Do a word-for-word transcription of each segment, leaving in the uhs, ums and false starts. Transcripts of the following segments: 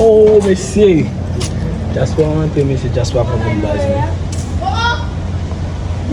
Oh, mesye. Dyaspora antre, mesye, dyaspora pran moun baz, men.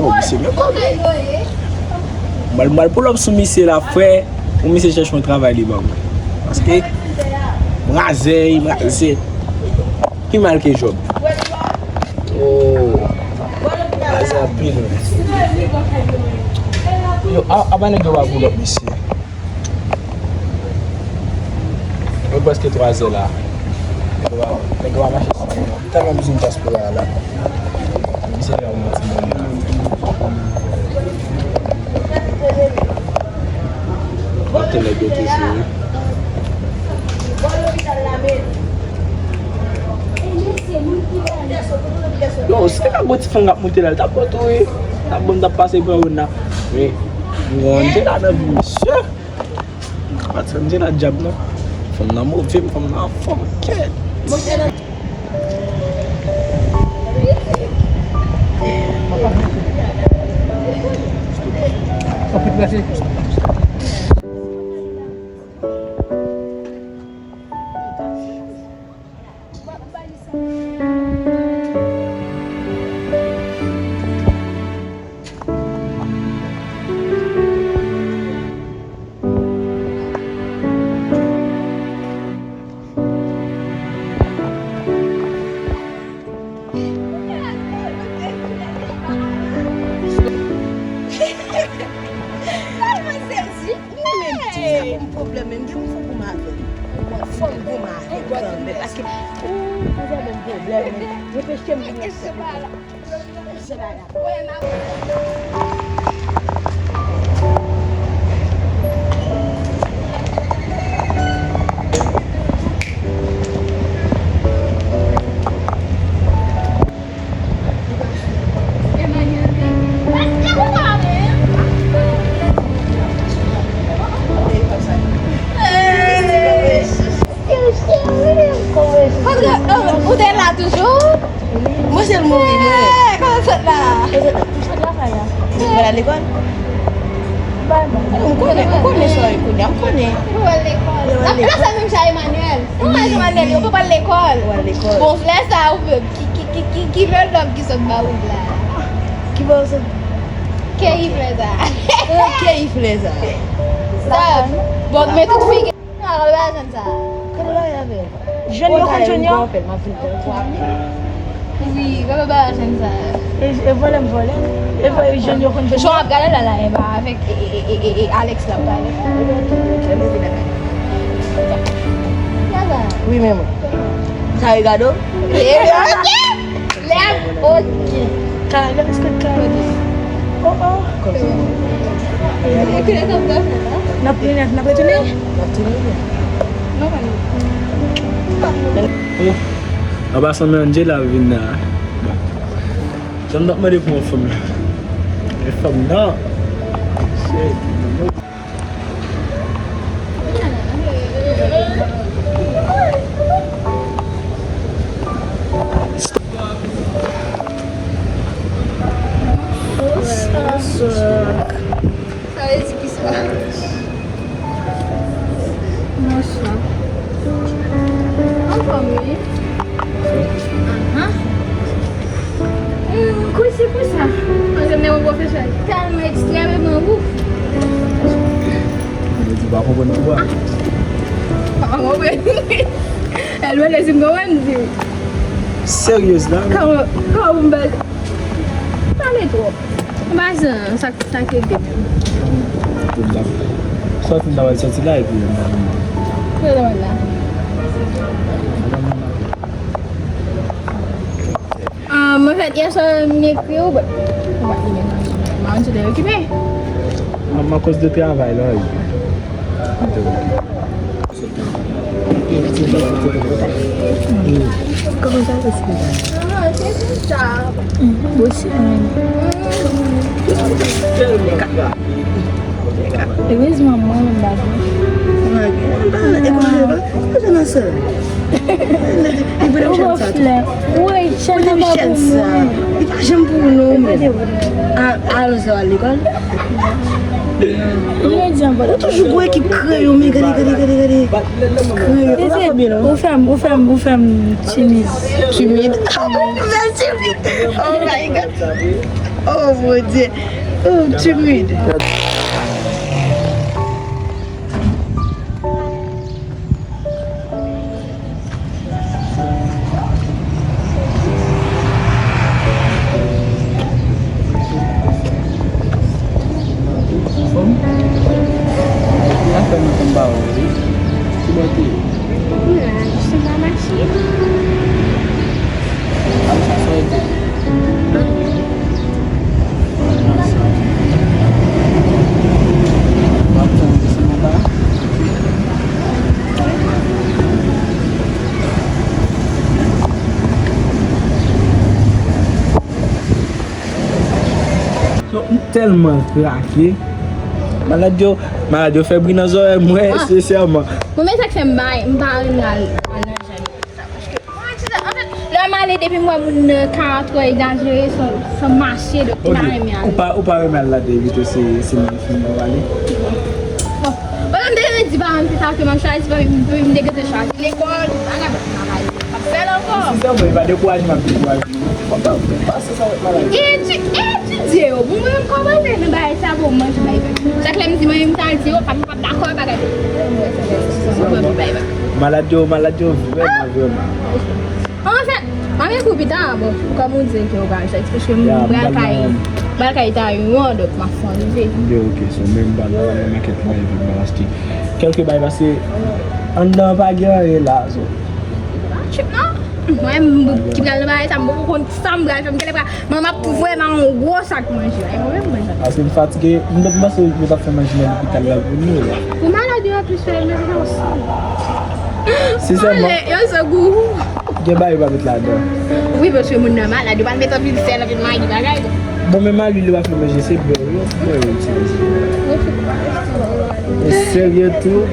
Oh, mesye, men kòb. Mwen, mwen pull up sou misye la, frè. Pou misye chèche yon travay li ban mwen. Paske, m razè, m razè. Pi mal ke Jòb. Oh, m razè anpil, men. Yo, a, a pa nèg yo pa pull up, mesye. Mwen prèske twa zè la. Nèg yo pa, nèg yo pa mache sou mwen non. M tèlman bezwen dyaspora a la. Misye la yon ti moun la. Kote nèg yo toujou, wi. Yo, si te ka gon ti fanm k ap moute la, l t ap bon tou, wi. T ap bon, t ap pase pran woun la. Wi. M gon Angela nan vi, mesye. Pati Angela dyab non. Fanm nan move, fanm nan anfòm, kèt. Mwen menm tou, sa ban m pwoblèm, men m gen yon fo goumen avè l. Fò m goumen avè l kanmenm, paske, ooh, sa ban m pwoblèm, men. Yo peche m vin aksepte. Ou te la toujou? Mwen se l mouri, mwen. Kòman w sot la? Ou sot lakay la? Ou pral lekòl? M konnen, m konnen sa w ye kounye a, m konnen. Ou pral lekòl. L ap plase menm jan Emmanuel. Ou wè Emmanuel, yo pral lekòl. Ou pral lekòl. Bon, flè sa ou menm, ki, ki, ki, ki, ki flè nòb ki sot ba ou la? Ki ba w sot? Keyi flè sa. Keyi flè sa. Sa, bon, men tout figi. Non, pa ba jèn sa. Kòman w avè l? Jèn yo konn jèn yo? Wi, pa ba jèn sa. E, e vòlè m vòlè. E vòlè jèn yo konn jèn yo. Jan w ap gade la la, e ba avèk, e, e, e, e, e Alex la, w ta ale. Wi, men mwen. Sa regade w? E, ok. Lè, ok. Ka, lè biskit ka. Oh, oh. Kòmsa. N ap tounen, n ap retounen? N ap tounen. An pasan, men Angela vin la. Bon. Jan m t ap mande pou yon fanm la. Men fanm nan. Shit. Sa sòk. Sa vle di kisa? Bonswa. Anfòm, wi. Ahan. Hmm, kousi pou sa. Paske m te wè pwofesè tèlman ekstrèmeman gou. Mwen di pa konprann kou a. Pa konprann. Èl mande si m konprann, m di. Seryez la? Kòman, kòman m pale twòp? M pa jan, sa, sa k regle menm. Sòti m ta pral sòti la epi m pa vini. Kouye la wè la. Anfèt, yè swa m ekri w, but m pa t li menm. M pa konn si w te okipe. Akoz de travay la, wi. M te okipe. Kòman sa, se sa? Ah, se konsa. Bon, se mwen. Erezman, mwen menm, m pa gen. Mwen pa gen. E konsa, e konsa nan sa. Li vle m chèn sa tou. Wi, chèn nan pa pou mwen. Li pa janm pou ou non, men. A, alon sa w al lekòl? Ou toujou gwo ekip kreyon, men gade, gade, gade, gade. Kreyon, ou pa fè byen, non? Ou fè m, ou fè m, ou fè m timid. Timid? Ou fè m timid? Oh my God. Oh, Bondye. Oh, timid. Anfòm? Sa fè m konn pa wè w, wi. Ki bò w te ye? M la, jis anba mache. Sa w te ye? Non, m tèlman krake. Malad yo, malad yo fè bri nan zòrèy mwen, sensèman. Mwen, men sa k fè m bay, m pa renmen al, al nan jan de sa, paske, mwen, ti sa, anfèt, lè m ale, depi m wè moun nan ka twò egzajere, se, se mache, donk, m pa renmen al. Ou pa, ou pa renmen al la, de evite se, se nan fim pou ale. Bon, bon, m te renmen di paran m se sa ke m ap chwazi, papi, m te gentan chwazi lekòl, bagay, m ap fè l ankò. Sensèman, e pa dekouraje m ap dekouraje. Etidye yo, bon, mwen menm kòmanse nan bagay sa, bon, manje bay bay. Chak lè m di mwen menm sa, di yo, pa, pa dakò bagay. Manje bay bay. Malad yo, malad yo, vrèman, vrèman. Anfèt, m ap ekri w pita, bon, kòm ou di ke ou pral fè, paske m pral kay, m pral kay Tayiwan, donk m ap fè yon rive. Ok, ok, so menm bagay, menm makèt la, epi m pral achte kèlke bagay, paske anndan an pa gen anyen la, so. Trip non? Mwen, m ki pral nan bagay sa, m poko konn sa m pral fè, m genlè pral, mwen m ap vrèman yon gwo sak manje. Ay, mwen menm manje. Paske m fatige, m te panse yo t ap fè manje nan lopital la pou nou. Pou malad yo anplis fè manje osi. Sensèman. Yo se gou. Gen bagay yo pa met ladan. Wi, paske moun nan malad, yo pa met anpil sèl, anpil magi, bagay. Bon, men mari li pa fè manje, se bè yo, bè yo itilize. E serye tou.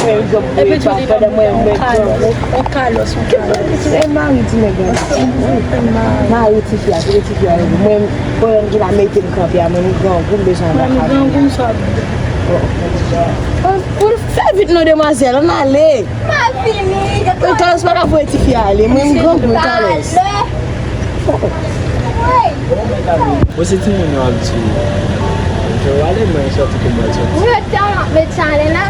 Epi tou li pandan mwen, mwen, on kalòs, on kalòs. E mari ti nèg la. Mari ti fi a, se ti fi a. Mwen, pandan m ki la mete m kanpe a, mwen, m grangou, m bezwen anba kab. Mwen grangou, m sòt. Pou l fè vit non, demwazèl, ann ale. M ap vini. Ou Carlos pa ka voye tifi a ale. Mwen m grangou Carlos. Mwen se timoun yo ap di. Fè w ale, mwen sòti pou mwen sòti. Mwen tèlman ap met chale la.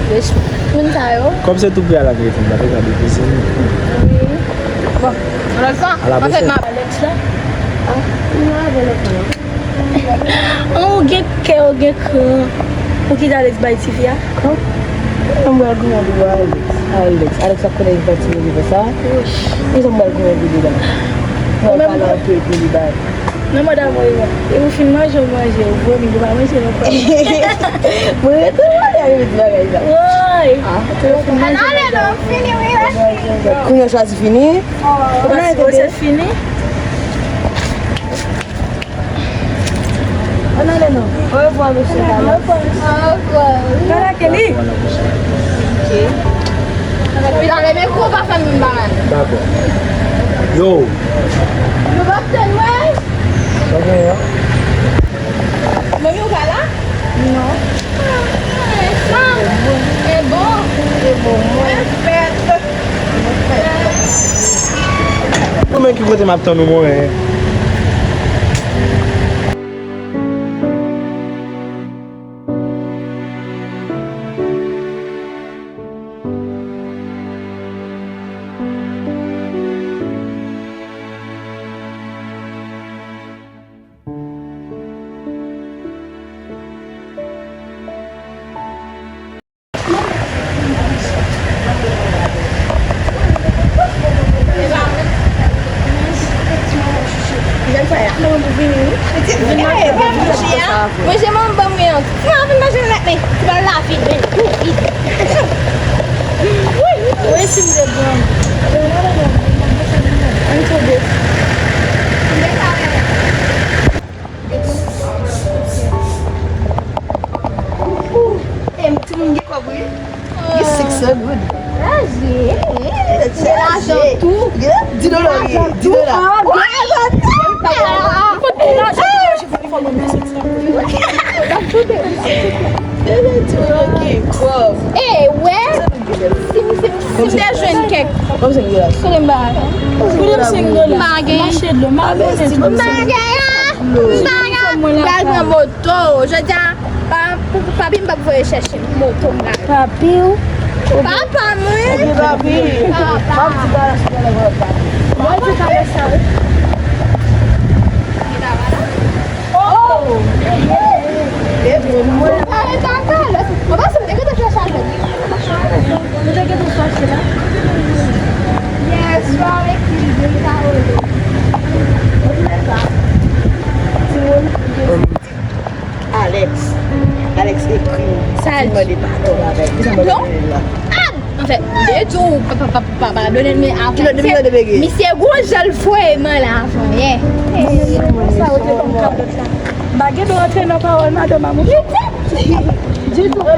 Moun sa yo. Kòm se tou prè a la vérité, m pa te ka deprese nou. Bon, lòt fwa, an fèt, m ap Alex la. Ah, m lave lòt fwa. An, ou gen kè, ou gen kran. Ou kite Alex bay tifi a? Kran? Mwen pral goumen pou Alex. Alex, Alex ap konnen li fè ti mouvman sa. Kisa mwen pral goumen pou li la? Mwen pral anpe pou li bay. Non, madanm, wi, wi. E ou fin manje, ou manje, ou vòmi, ou pa manje non. Mwen rete manje a, yo di bagay sa. Woy! Ah, ou fin manje. Ann ale non, fini, wi, la. Kounye a chwazi fini? Ou pa sipoze fini? Ann ale non. Orevwa, mesye, dam. Orevwa. Kala Kelly. Ok. Epi talè, men kou pa fè m bagay. Dakò. Yo. Nou p ap tann mwen. Sa gen an? Manmi, ou pa la? Non. Ah, ah, e bon. E bon, mwen. Mwen fèt. Ou menm ki kote m ap tann ou, mwen? Manje manman m gen yon. Mwen anvi manje nan nèt, men. Ti bal la vit, men. Tou vit. Wi, si m te bon. Ann tonbe. Em, timoun gen kòb, wi. You six so good. Laje. Se lajan tou. Di dola, di dola. Lajan tou. Kote lajan? Fò mwen mete sèt san. Deja di w yo gen kòb. E, wè. Si m, si m, si m te jwenn kèk. Kote m ba? Kote m senk dola? M pa gen. Mache dlo, m pa konnen. M pa gen. M pa gen. M pral pran moto. Jodi a, pa, papi m p ap voye chèche m. Moto m pral. Papi w? Papa m, wi. Epi papi. Papa. M ap di bagay sou telefòn papi. Mwen di bagay sa, wi. Oh! Epi mwen. Mwen pa gen kaka, lè, mwen panse m te gentan fè chaje. Ou te gentan chaje la? Yes, mwen avèk li, li pa rele. Ou di sa? Timoun. Alex. Alex ekri. Sa l di. Li mande padon avèk. Padon? Ah! Anfèt, m te di w pa, pa, pa, pa padone l, men avan yè, misye gon jan l voye m anlè avan yè. Sa yo te ban m kalòt la. M pa gen dwa antre nan pawòl madanm a mouche. Ditou pa.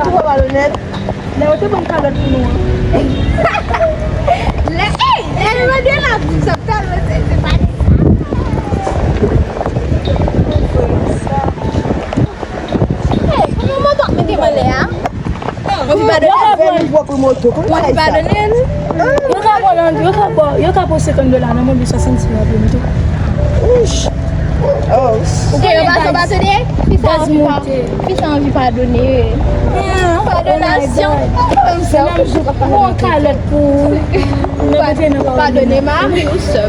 Lè yo te ban m kalòt pou nou an. Lè, ey, lè l mande la, sa m ta mande, se pa sa. Ey, kòman moto ap mete m anlè a? Anvi padone l. Anvi padone l. Yo ka ba w, yo ka ba w, yo ka ba w senkant dola nan mobile swasann sis la pou m tou. Ouch. Oh. Ou konnen yo pa sa padone? Kisa anvi pa, kisa anvi padone? Padonasyon. Yon kalòt pou ou. Padone mari ou sè m.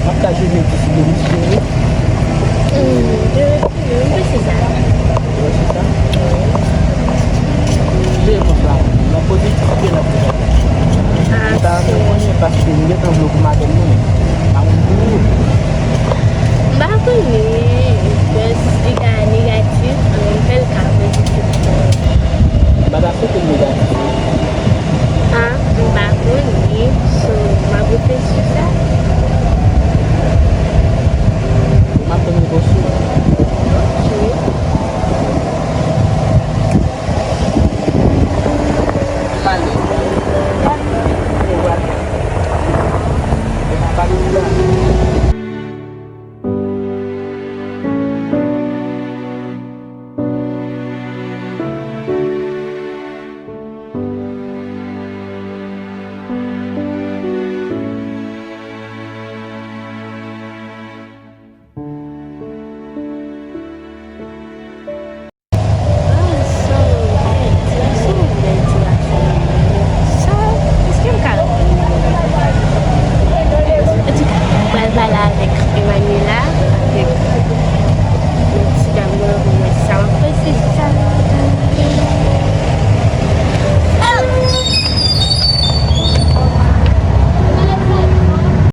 M ap ka jwenn yon ti sou de misye, wi. Hmm, de retire, m pa se sa. Ou wè se sa? Jere pòs la. Nan pozitivite, nan pozitivite. Ah, m ta renmen konnen, paske m gentan vle w pou madanm mwen. Pa moun pou ou. M pa konnen, jis li ka negatif, mwen m fè l ka pozitif. M pa ta swete l negatif.